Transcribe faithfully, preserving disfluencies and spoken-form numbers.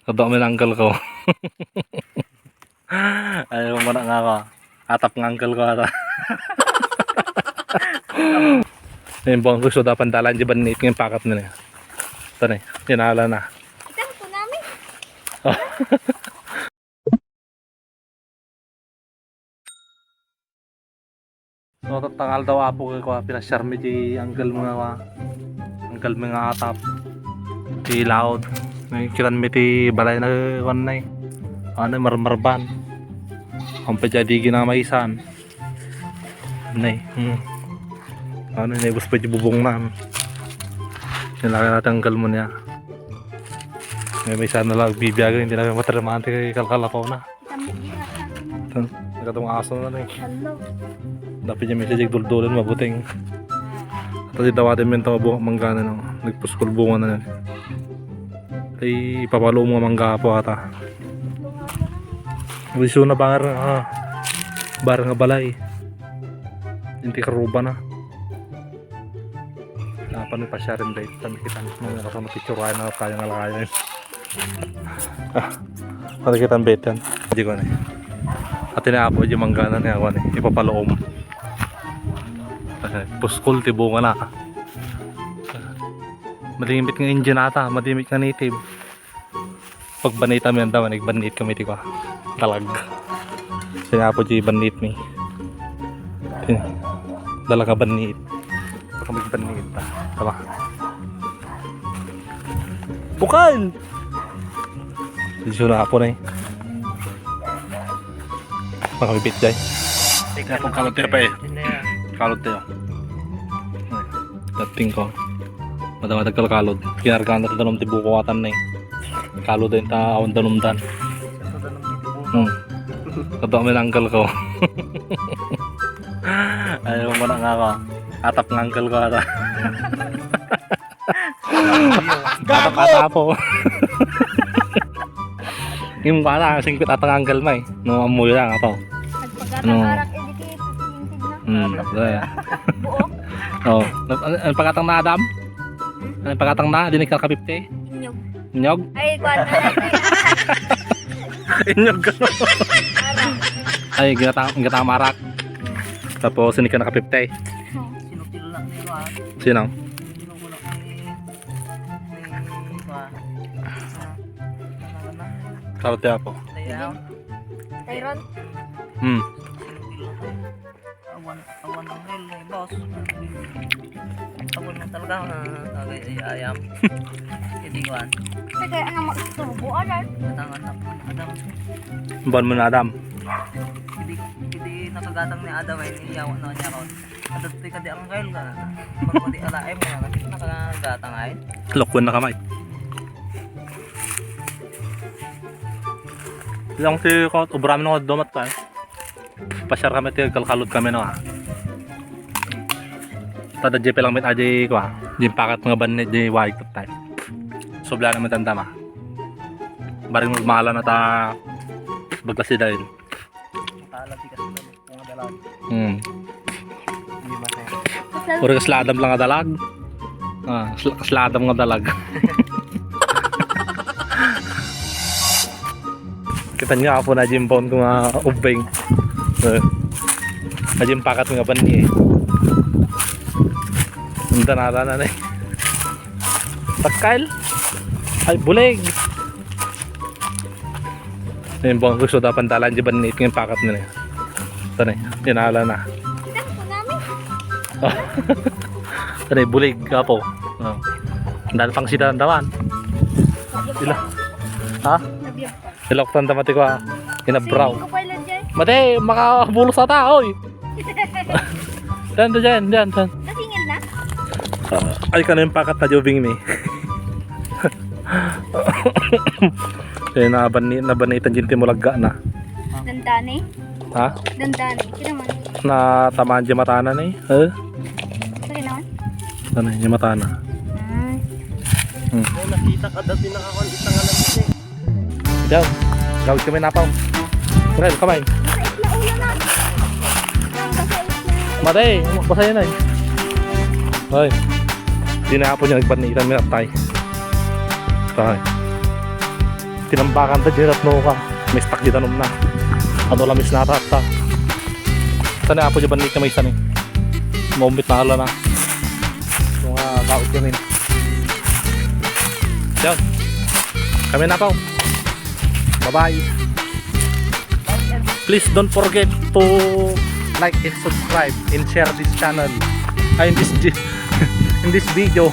Kadua mi ni uncle ko. Ay, mana nga ako. Atap nga uncle ko ata. Yung bangko, so, dapat dalan di ba ni yung pakat na niya? Ito na, tinala na. Ikan po namin. So, tatta nga aldaw, apo, ko, pinasyar mi ti uncle mo nga, wa. Uncle mo nga atap. Ti laod. Nakikitan mi ti balay na, kuan na eh. Ano, marmarban. Ang pa jadi ginamaisan. Nay, hmm. Ano, naibus pa ti bubong na. Kailangan natin uncle mo niya. May, may sana lang bibiyagan, hindi na matarmaan ti kalkalapaw na. Tan, nagkatong aso na ni. Hello. Dapat yung message, duldulan, mabuting. Tapos dawatin mo yung tama bunga mangga na, no? Nagpuskol bunga na yan. Ay, ipapalo mo nga mangga po ata. Uy, so na bar, ah, bar nga balay. Hindi karuba na. Dapat ni pasyaren, dahil kami kita ng mga kasama picture na kaya nga lakayan. Ah, pati kita ang betan. Di ko na. Ati na apo, di manggana niya ako ni. Ipapaloom. Puskol, ti bunga na. Madimit nga Indian ata, madimit nga native. Pagbanita mi anda, manigbanit kami ti kwa. Dalag. Sinapo di banit mi. Dalag a banit. Kami banit ta. Tama. Bukal! Di suna apo na eh. Makabibit, jay. Kaya pag kalot tayo pa eh. Kalot tayo. Dating ko. Madama nagkalkalod. Kinargaan na danum ti buko atan na eh. Kalod din ta awan danum dan. Hmm. Kadua mi ni uncle ko. Ay, mana nga ako. Atap nga uncle ko ata. Atap, atap po. Yung bata, singkwit ata nga uncle mo eh. No, amuyo lang, apo. Nagpagkatang arak, eh, di kayo yung tignan. Hmm, yeah. Buo? Oh, ano, ano pagkatang na, Adam? Ano pagkatang na? Dinig ka ka fifty? Inyog. Inyog? Ay, kwan. Inyog ka. Arak. Ay, ginatang, ginatang marak. Tapos, hindi ka naka fifty. Oh. Sinupil lang nito, ah. Sino? Sinupil lang ni, ni, kwa. Ah, ano na? Karate ako. Kaya, Tyron? Hmm. Awan, awan ang rel, eh, boss. Awan mo talaga, ah, agay, ay, ayam. Hindi ko, ah. Sige, ang magtubo, alam. Katangan na po, Adam. Ban mo na, Adam. Hindi, hindi nakagatang ni Adam, ay niyawa na niya ron. Adto kadi ang rel, ah. Pag di alaem, ah, nakagatang ay. Lokwen na kamay. Ilang si Kot, ubra mi nga dumat ka, eh. Pasyar kami, ti kalkalod kami, no, ah. Tada J P lang met aja, kwa. Di pakat nga banne, di wahig tattay. Subla naman tanda, ma. Baring magmahalan na ta bagkas si Dail. Mahala ti kasi kung dalag. Hmm. Hindi masaya. Uri kasla Adam lang nga dalag. Ah, kasla, kasla Adam nga dalag. Kita niyo, apo na Jim Bone ko nga ubing. Eh. Ajim pakat nga ban ni eh. Ang danada na ni. Takal? Ay, bulig. Yung bangko, so, dapat dalan di ba ni yung pakat na niya? Ito na, tinala na. Kita po namin. Oh. Ito na, bulig, kapo. Oh. Dahil pang sida ang dawan. Ila. Ha? Iloktan ta mati ko, ah. Inabraw. Swimming ko pa ilan dyan. Mati, makabulos ata, oy. Diyan, diyan, diyan, diyan. Nasingil na? Ah, ay, kano yung pakat na jubing ni? Eh, naban ni, naban ni Itan Jinti mo lagga na. Dandani? Ha? Dandani. Sino man? Natamaan di mata na ni. Eh? Sorry naman. Ano, di mata na. Ah. Hmm. Ay, nakita ka dati nakakuan, isang alam ko eh. Daw. Gawid kami napaw. Rel, kamay. Masait na ulo na. Masait na. Matay, basa yun ay. Ay. Di na po niya nagpanitan, minatay. Tay. Tinambakan da, dirat no ka. May stuck di danum na. At wala mis natatta. Sana apo di bandit na may sani. Maumbit na hala na. Mga kaot kami. Yan. Kami na po. Bye-bye. Please don't forget to like and subscribe and share this channel. Ay, in this, in this video.